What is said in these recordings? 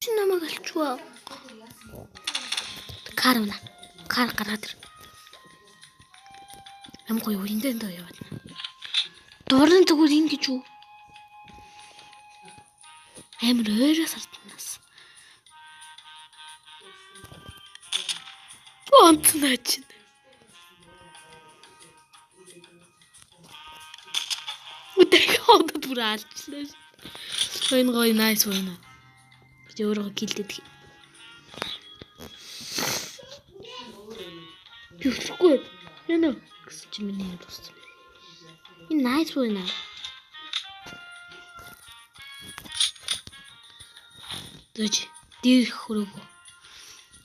Чи намайг алчваа. Кар унаа. Кар гаргаад ир. Нам гоё энд энд яваад. Дуран зүгээр ингэж үү? Амар ойроос арднаас. Онцнаа чинь. Үдэх одод бүр алчлаа. Энэ гоё nice байна. Би өөрөө килдэд. Юухгүй. Яна гэсэн чи миний юм дууссан. Энэ nice байна. Дэж дээрх хөрөөгөө.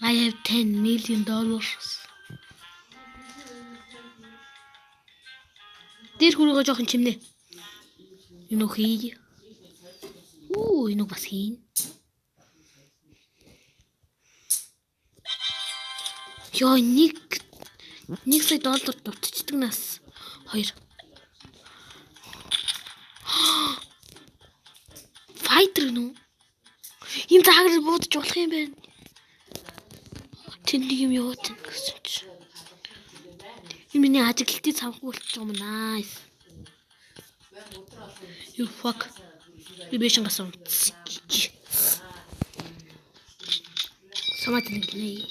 I have 10 million dollars. Дээр хөрөөгөө жоохон чимнэ. Энэ үү хий. Уу, энэ бас хийн. Йоо, 1 сая доллар дутчихдаг нас. 2. Fighter гэнэ үү? Энэ заагрыг буудаж болох юм байна. Тэнд нэг юм яваад байна гэсэн чи. Энэ миний ажиглалтыг цавхгүй болчих юм nice. You fuck. Би бэшин гасан. Самаад нэг лээ.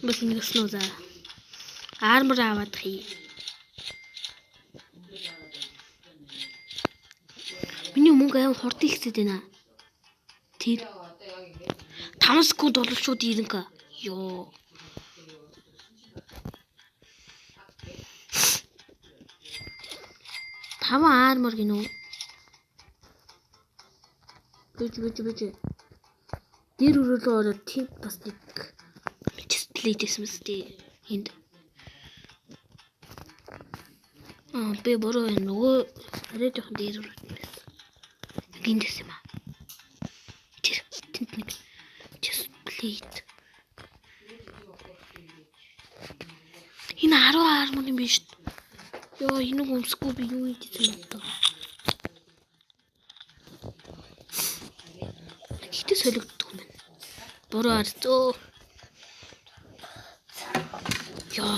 Бас нэг өснө за. Армор аваад хий. Миний мөнгө аим хурд ихсэд байна. Тэр 5 секунд бол шууд ирэнка. Йоо. Таван армор гинүү. Бэж бэж бэж. Дэр өрөөлөө ороод тийм бас нэг честлээд байсан мэт энд. Аа би буруу байна. Нөгөө арай жоохон дээр өрөөд байсан. Яг энд байсан юм аа. Тэр тэнд нэг chestplate. Энэ 10 армор юм биш. Йоо, энэ өмсөхгүй би юу хийж юм бэ? Гэтэ солигддог юм байна. Буруу арцөө. Йоо,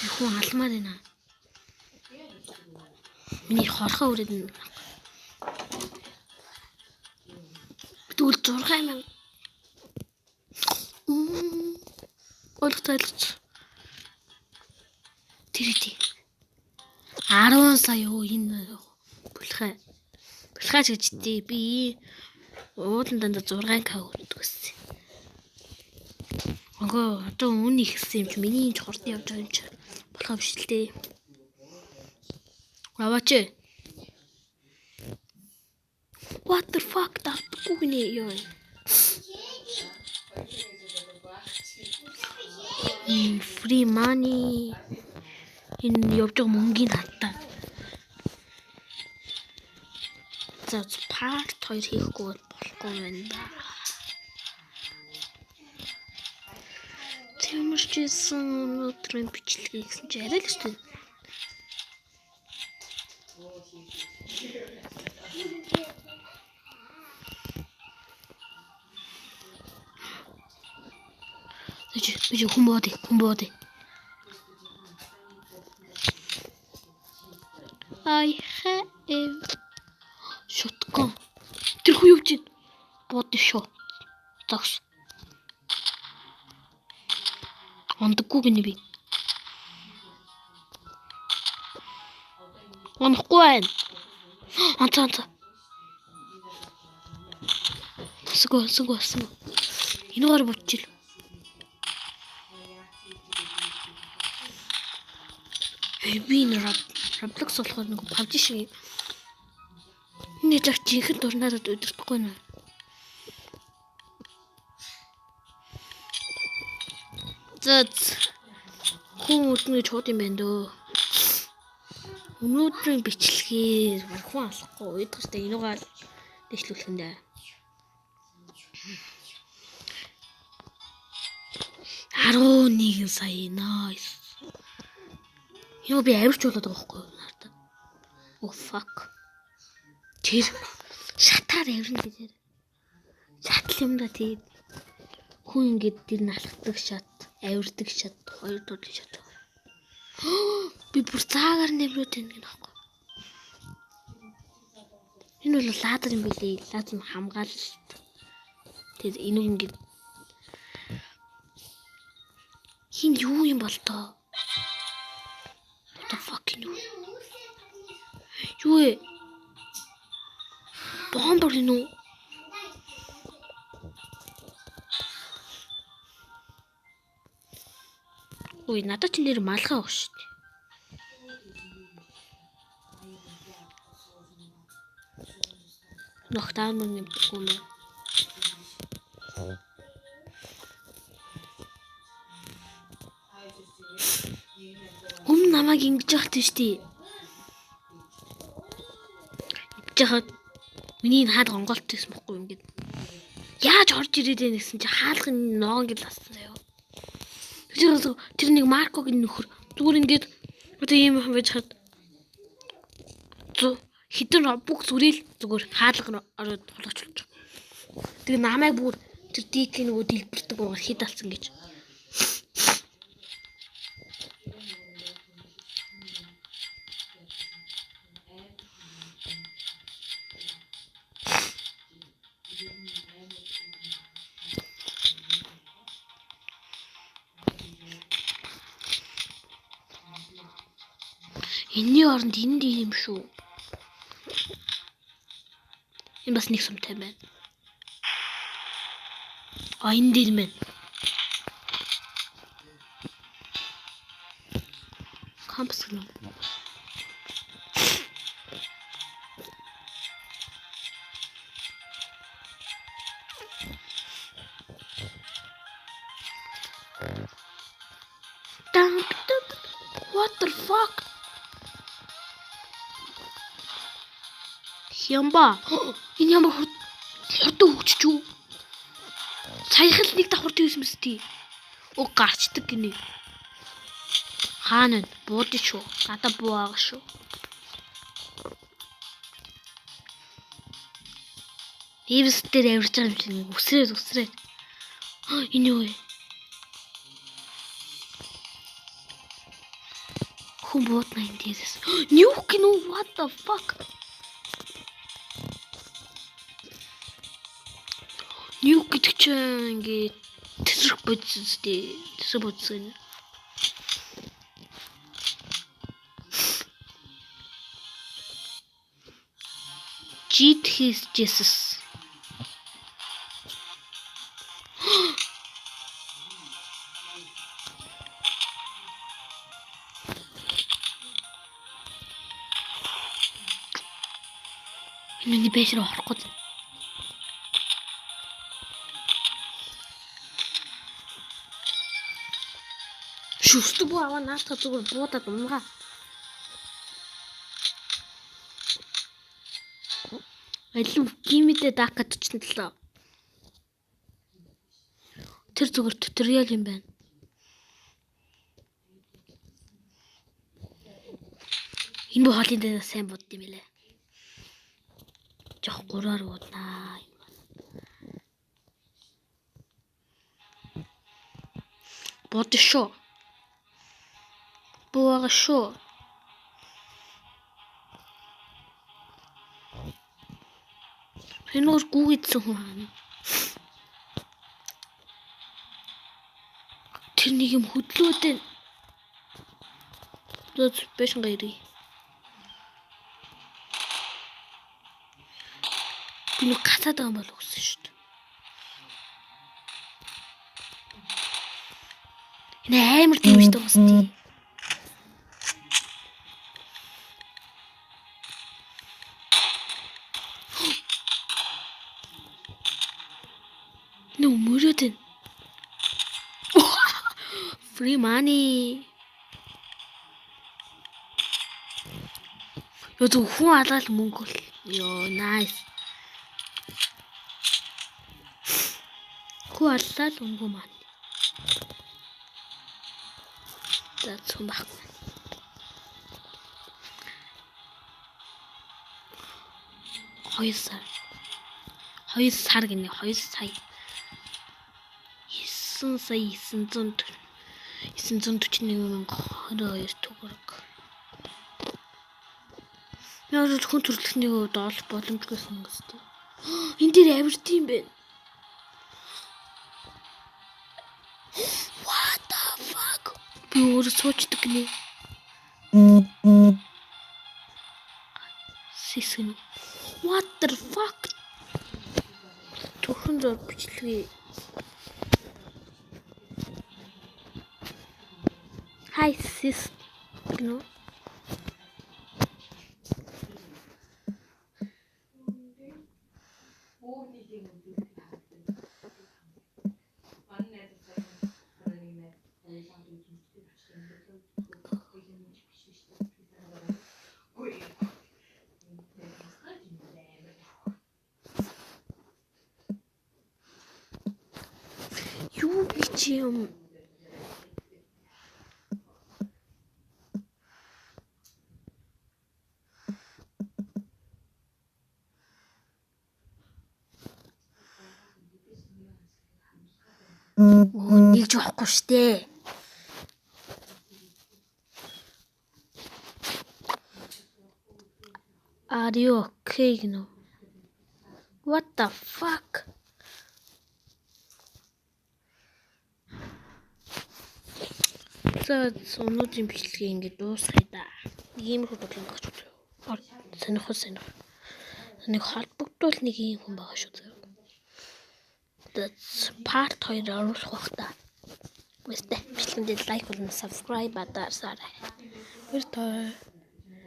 би хүн алмаар байна. Миний хорхоо өрөөд нь. Тэгвэл 6000. Ойлгож ойлгож. Тэр тий. 10 сая юу энэ булхай. Булхайч гэж тий. Би уулан дандаа 6к өгдөг гэсэн. Огоо одоо үн ихсэн юм чи миний энэ хурд явж байгаа юм чи болохоо биш л дээ. Аваач. What the fuck давтгүй гинэ ёо. Free money. Энэ явж байгаа мөнгийг хаттаа. За part 2 хийхгүй бол болохгүй юм байна. Тэмэрчсэн өнөөдрийн бичлэгийг гэсэн чи арай л шүү дээ. Би хүн боод, хүн боод. I have shotgun. Тэр хүн юу гэж бод шүү. Зогс. Ондоггүй гинэ би. Онохгүй байна. Онцоо онцоо. Сгоо сгоо сгоо. Энэгээр бутчил. Би энэ Roblox болохоор нэг PUBG шиг энэ яг жинхэнэ дурнаараа удирдахгүй нэ. За хүн үлдэнэ гэж хууд юм байна дөө. Өнөөдрийн бичлэгээр хүн алахгүй уйдах штэ энүүгээр дэвшлүүлэх юм дээ. 11 сая nice. Юу би авирч болоод байгаа байхгүй юу надад. Oh fuck. Тэр Шатаар авирна гэдэг. Шатл юм да тэгээд хүн ингээд тэр нь алхдаг шат, авирдаг шат, хоёр төрлийн шат. Би бүр заагаар нэмрээд байна гэх юм. Энэ бол лазер юм билээ. Лазер нь хамгаалалт. Тэгээд энэ ингээд хин юу юм бол тоо? What the fuck юу? Юу вэ? Бомбер энэ үү? Үй, надад чи нэр малгай баг шүү дээ. Ногтаа мөн нэмдэггүй юм. Өмнө намайг ингэж яхад тийм шүү дээ. Ингэж яхад миний энэ хаалга онголт байсан бохгүй юм гээд. Яаж орж ирээд байна гэсэн чи хаалгын ноон гэл ассан заяа. Тэр нэг Маркогийн нөхөр зүгээр ингээд одоо ийм юм байж хад хитэн бүх зүрэл зүгээр хаалга ороод хулгайчлж байгаа. Тэгээ намайг бүр тэр дикийн нөгөө дэлбэрдэг уугаар хит алсан гэж. Энэний оронд энд юм шүү. Энэ бас нэг сумтай байна. А энэ дээр мэн. Компас гэнэ. What the fuck? Ямба. Энэ ямар хурдан хөгжиж үү? Саяхан л нэг давхар тийсэн мэт тий. Уг гарчдаг гинэ. Хаана вэ? Буудаж шүү. Гадаа буу байгаа шүү. Ивс дээр авирч байгаа юм чинь үсрээд үсрээд. Энэ юу вэ? Хүн буудна энэ дээрээс. Нюк гинүү? What the fuck? Нюк гэдэг чинь ингээд тэсрэх бодис дээ. Тэсрэх бодис гэнэ. Жит Jesus. Энэ миний байш руу орохгүй. Шүстэг буу аваа наатах зүгээр буудаад унгаа. Алив гимэдэ дака 47. Тэр зүгээр туториал юм байна. Энэ буу хоолын дээр сайн бууд юм лээ. Жох гураар бууднаа. Бууд шүү. Буугаа шүү. Энэ өөр гүгэдсэн хүн хаана. Тэр нэг юм хөдлөөд байна. Зөө бэшин гэрээ. Би нэг гацаад байгаа юм бол өгсөн шүү дээ. Энэ амар дэмждэг бас тий. Нөө мөрөөд байна. Free money. Йоо зөв хүн алгаал мөнгө бол. Йоо nice. Хүн аллаа л мөнгө маань. За цум байхгүй. Хоёр сар. 2 сар гинэ 2 сая. 9 сая 941 1022 төгрөг. Би бол хүн төрөлхтний хувьд олох боломжгүй сонгостой. Энэ дээр авирд юм байна. What the fuck? Би өөрөө суучдаг гинэ. Сисгэн. What the fuck? Төрхөн зур бичлэгээ. Hi sis. Гинэ. Юу гэж юм? Нэг жоохгүй штэ. Are you okay гэнэ? What the fuck? За өнөөдрийн бичлэгийг ингээд дуусгая да. Нэг иймэрхүү бодлоо гарч үзье. Сонирхол сонирх. Нэг холбогдвол нэг ийм хүн байгаа шүү заяа. That's part 2 оруулах бах та. Үстэй бичлэгэндээ лайк болон subscribe дарсаарай. Баяр таа.